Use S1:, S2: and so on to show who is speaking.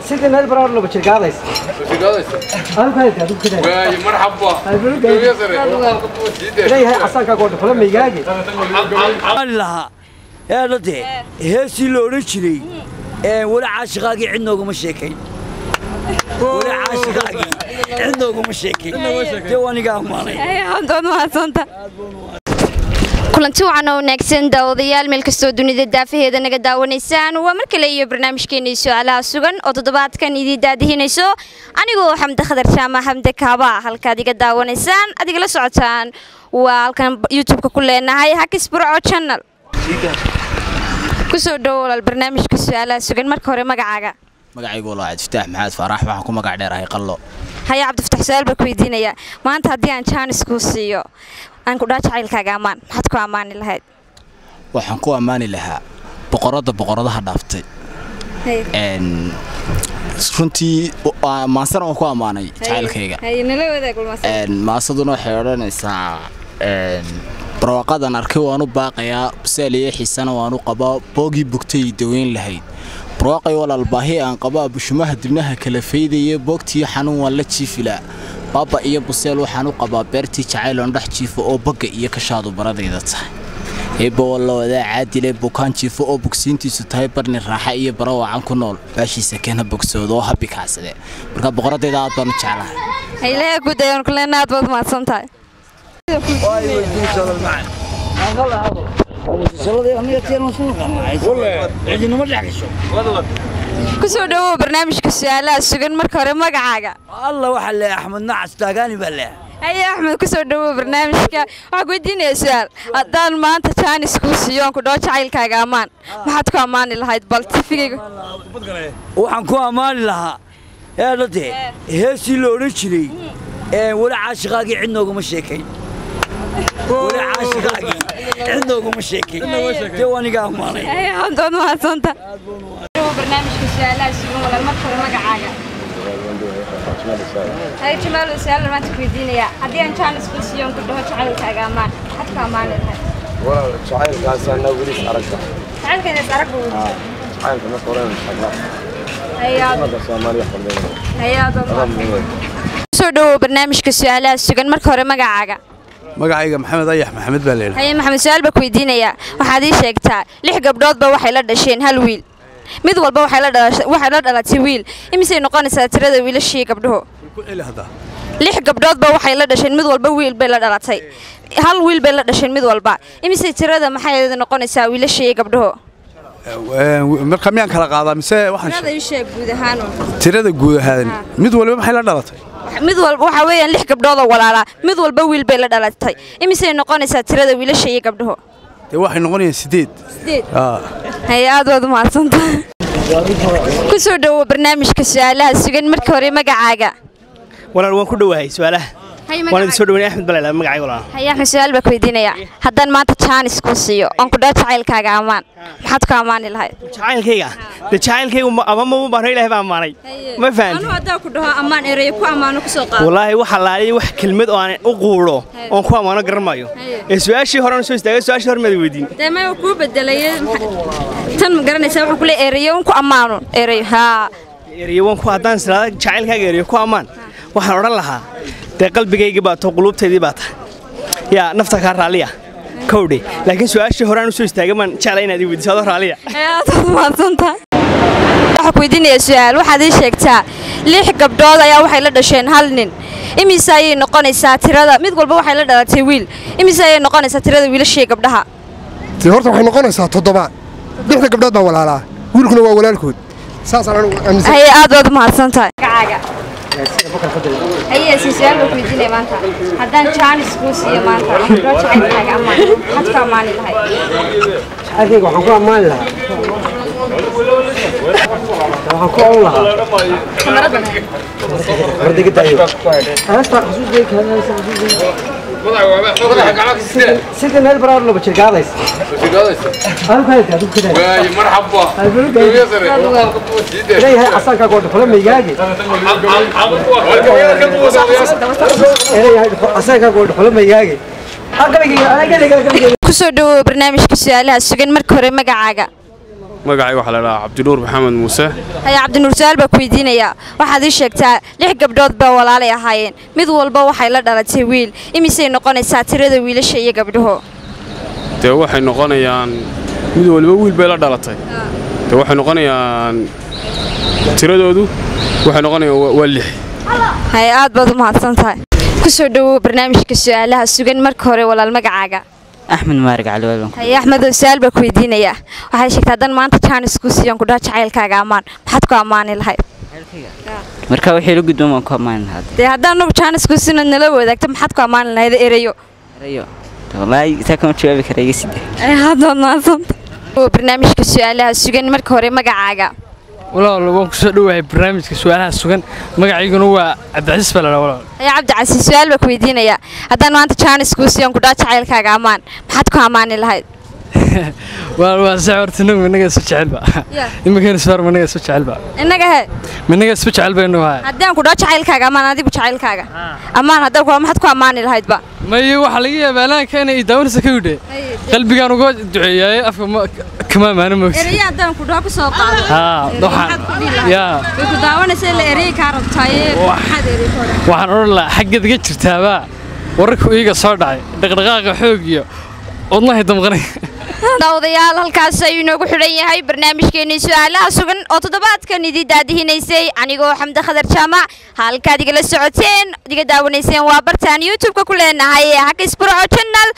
S1: Sida meel baraar loo jirgaadays. Leeyahay casaanka goodha kula maygaagi
S2: lahaa ee heesii la odhan jiray ee weli caashiqaagii cid nooguma sheekayn, weli caashiqaagii cid nooguma sheekayn, dee aniga ammaanay.
S3: Dood mahadsanta. Kulanti wacan oo wanaagsan daawadayaal, meel kastoo dunida daafaheeda naga daawanaysaan, waa mar kale iyo barnaamijkeenii su-aalaha sugan oo toddobaadkan idii daadihinayso anigoo Xamde Khadar Jaama, Xamde Kaaba. Halkaad iga daawanaysaan, adigala socotaan waa halkan YouTube-ka ku leenahay Hakis Burco Channel. Kusoo dhowo walaal barnaamijka su-aalaha sugan. Marka hore magacaaga?
S4: Magacaygu walaa Cabdifataax Maxamed Faarax, waxaan ku magac dheerahay Qallo.
S3: Haya Cabdifatax, su-aal baa ku weydiinayaa maanta. Haddii aan jaanis kuu siiyo, aan ku dhaa jacaylkaaga ammaan, maxaad ku ammaani lahayd?
S4: Waxaan ku ammaani lahaa boqoradda boqoradaha dhaaftay. Runtii maansana waan ku ammaanay jacaylkayga.
S3: Nala wadaag.
S4: Maasaduna waxay odhanaysaa: barwaaqadan arkay waan u baaqayaa, busaaliyo xiisana waan u qabaa, boogii bugtay daweyn lahayd, barwaaqay walaal baahi aan qabaa, bushumaha dibnaha kala faydaya, boogtiyo xanuun waan la jiifilaa, baaba iyo buseel waxaan u qabaa, beertii jacayl oon dhex jiifo oo bagga iyo kashaadu baradayda tahay, eebba walla wadaa caadile bukaan jiifo oo bogsiintiisu tahay barni raaxa iyo bara wacan ku nool, baashiisa keena bogsoodo oo habi kacsade. Marka boqoradayda aad baan u jeclahay.
S3: Haylaha guud ayaan ku leenahay, aad baad mahadsan tahay.
S2: Cidinama dhex gasho.
S3: Kusoo dhawow barnaamijka su-aalaha sugan. Marka hore magacaaga?
S2: Alla, waxaa leeyahay Axmed Nacas Taagaani baa leeyahay.
S3: Haye Axmed, kusoo dhawow barnaamijka. Waxaan ku weydiinayaa su-aal: haddaan maanta jaanis kuu siiyo, aan ku dhaho jacaylkaaga ammaan, maxaad ku ammaani lahayd? Bal tifigayga.
S2: Waxaan ku ammaani lahaa ee heesii la odhan jiray ee weli caashiqaagii cid nooguma sheekayn, weli caashiqaagii cid nooguma sheekayn, dee aniga ammaanay.
S3: Dood mahadsanta. Barnaamijka su-aalaha sugan walaal, marka hore magacaaga? Haye Jamaal, su-aal maanta ku weydiinayaa: haddii aan jaanis kuu siiyo, aan ku dhaho jacaylkaaga ammaan, maxaad ku ammaani lahayd?
S5: Walaal, jacaylkaas anaa weli is aragta.
S3: Jacaylkeeda is arag buu.
S5: Jacaylka marka hore is aragna. Ummadda Soomaaliya xormeynaya.
S3: Haye, soo dhawow barnaamijka su-aalaha sugan. Marka hore magacaaga?
S6: Magacayga Maxamed Ayax Maxamed baa leeyahay.
S3: Haye Maxamed, su-aal baa ku weydiinayaa. Waxaad ii sheegtaa lix gabdhoodba waxay la dhasheen hal wiil, mid walba waxay la dhalatay wiil, imisay noqonaysaa tirada wiilashii gabdhuhu?
S6: Ku celi hadda.
S3: Lix gabdhoodba waxay la dhasheen, mid walba wiil bay la dhalatay, hal wiil bay la dhasheen mid walba, imisay tirada maxay noqonaysaa wiilashii gabdhuhu?
S6: Marka miyaan kala qaadaa mise waxaan
S3: Tirada ii sheeg guud ahaan.
S6: Tirada guud ahaan mid walba maxay la dhalatay?
S3: Mid walba waxa weeyaan lix gabdhood oo walaalaa, mid walba wiil bay la dhalatay, imisay noqonaysaa tirada wiilasha iyo gabdhuhu?
S6: Dee waxay noqonayaan 8.
S3: 8. Haye, aad waad umahadsantahay. Ku soo dhawow barnaamijka su-aalaha sugan. Marka hore magacaaga?
S7: Walaal, waan ku dhowahay su-aalaha, waan idin soo dhaweynay. Axmed Baleel magacayga walaal.
S3: Haye Axmed, su-aal baa ku weydiinaya: haddaan maanta jaanis kuu siiyo oon ku dhaho jacaylkaaga ammaan, maxaad ku ammaani lahayd?
S7: Jacaylkayga, de jacaylkaygu ama ma baahno, Ilaahay baa ammaanay, ma fahanti?
S3: Anu haddaan ku dhaho ammaan, ereyo ku ammaano kusoo qaado.
S7: Wallaahi waxa laalay wax kelmad oo aan u quudho oon ku ammaano garan maayo. Ee su-aashii hore aan soo istaagay, su-aashii hore maad weydiin.
S3: Dee maya, kuu bedelay tan, ma garanaysaa? Waxaan ku leeyahay ereyo un ku ammaano, ereyo haa.
S7: Ereyo waan ku haddaan islaada jacaylkaaga ereyo ku ammaan, waxaan odhan lahaa dee qalbigaygii baa too, quluubtaydii baa tahay, yaa nafta kaa raalliya kowdhe. Laakiin su-aashii hore aan u soo istaagay baan jeclay inaad ii weydiiso adoo raalliya.
S3: Aad waad mahadsantahay. Waxaan ku weydiinayaa su-aal: waxaad ii sheegtaa lix gabdhood ayaa waxay la dhasheen hal nin, imise ayay noqonaysaa tirada? Mid walba waxay la dhalatay wiil, imise ayay noqonaysaa tirada wiilashii gabdhaha?
S8: Tii horta waxay noqonaysaa 7. Lixda gabdhood baa walaalaa, wiilkuna waa walaalkood, saasaan anigu aaminsan.
S3: Haye, aad waad mahadsantahay. Magacaaga? Haye, si su-aal baan ku weydiinaya maanta: haddaan jaanis kuu siiyo maanta, aan ku dhaho jacaylkaaga ammaan, maxaad ku ammaani lahayd?
S1: Jacaylkayga waxaan ku ammaani lahaa, waxaan ku oran lahaa wardiga daayo heestaan xasuusdayga, xasuusdayga sida meel baraar loo jirgaadays. Leeyahay casaanka goodha kula maygaagi, leeyahay casaanka goodha kula maygaagi.
S3: Kusoo dhawow barnaamijka su-aalaha sugan. Marka hore magacaaga?
S9: Magacayga waxaa la dhahaa Cabdinuur Maxamed Muuse.
S3: Haya Cabdinuur, su'aal baa ku weydiinayaa. Waxaad ii sheegtaa 6 gabdhood baa walaalay ahaayeen, mid walba waxay la dhalatay wiil, imisay noqonaysaa tirada wiilasha iyo gabdhuhu?
S9: Dee waxay noqonayaan mid waliba wiil bay la dhalatay, dee waxay noqonayaan tiradoodu waxay noqonayaan waa 6.
S3: Haya, aad baad u mahadsan tahay. Kusoo dhawow barnaamijka su'aalaha sugan. Marka hore walaal, magacaaga?
S10: Axmed Maarig Cali Waalban.
S3: Haya Axmed, su'aal baa ku weydiinayaa. Waxaad sheegtaa haddaan maanta jaanis ku siiyan ku dhaha jacaylkaaga ammaan, maxaad ku ammaani lahayd?
S10: Marka wixii la gudboon waan ku ammaani lahaa.
S3: Dee haddaan nugu jaanis ku siino nala wadaagto, maxaad ku ammaani lahayd erayo?
S10: Erayo wallaahi taa kama jawaabi kara, iga sidee.
S3: Aad baad mahadsantahay. Barnaamijka su'aalaha sugan, marka hore magacaaga?
S11: Walaal, waan kusoo dhowahay barnaamijka su'aalaha sugan. Magacayguna waa Cabdicasiis baa la dhahaa, walaal.
S3: Haya Cabdicasiis, su'aal baa ku weydiinayaa. Haddaan maanta jaanis kuu siiyan ku dhaha jacaylkaaga ammaan, maxaad ku ammaani lahayd?
S11: Waa sax horta, inagu inaga isu jecelba iminkana isfaar inaga isu jecelba.
S3: Innaga he?
S11: Minaga isu jecel baynu haay.
S3: Haddaan ku dhaho jacaylkaaga ammaan, adigu jacaylkaaga ammaan haddaan ku dhaho, maxaad ku ammaani lahayd ba?
S11: Maye, waxaa laga yaabaa alaanka inay idaawanaysa ka yidhe qalbigaan uga duceeyaaye, afka kama amaano moogsi.
S3: Ereye haddaan ku dhaho ku soo qaado.
S11: Haa, waxaan yaa
S3: way ku daawanaysa ila ereye kaa rabtaaye, maxaad ereye ku odhan?
S11: Waxaan odhan lahaa xaggeed iga jirtaabaa wararku iiga soo dhacay dhaqdhaqaaqa xoog iyo wadnahay damqanay.
S3: Daawadayaal, halkaas ayuu inoogu xidhan yahay barnaamijkeenii su'aalaha sugan oo toddobaadkan idii daadihinaysay anigoo Xamdi Khadar Jaamac. Halkaad igala socoteen, iga daawanayseen waa bartaan YouTube-ka ku leenahay ee Hakis Burco Channel.